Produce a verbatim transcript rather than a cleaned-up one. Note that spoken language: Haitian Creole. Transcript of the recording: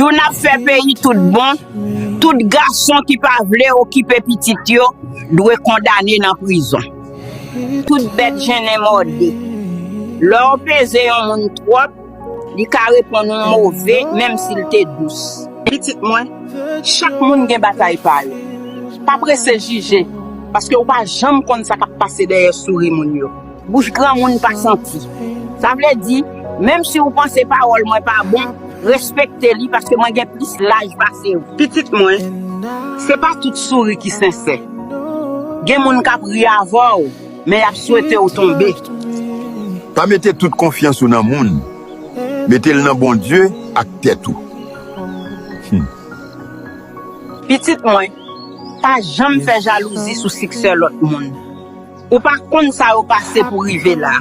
Pou n ap fè peyi tout bon, tout gason ki pa vle okipe pitit yo dwe kondane nan prizon. Tout bèt jennen mòde. Lè w peze yon moun twòp, li ka reponn ou move, menm si l te dous. Pitit mwen, chak moun gen batay pa yo. Pa prese jije, paske w pa janm konn sa k ap pase dèyè souri moun yo. Bouch granmoun pa santi. Sa vle di, menm si w panse pawòl mwen pa bon, respekte li paske mwen gen plis laj pase w. Pitit mwen, se pa tout souri ki sensè. Gen moun k ap ri avè w, men y ap swete w tonbe. Pa mete tout konfyans ou nan moun. Mete l nan Bondye ak tèt ou. Hmm. Pitit mwen, pa janm fè jalouzi sou siksè lòt moun. Ou pa konn sa yo pase pou rive la.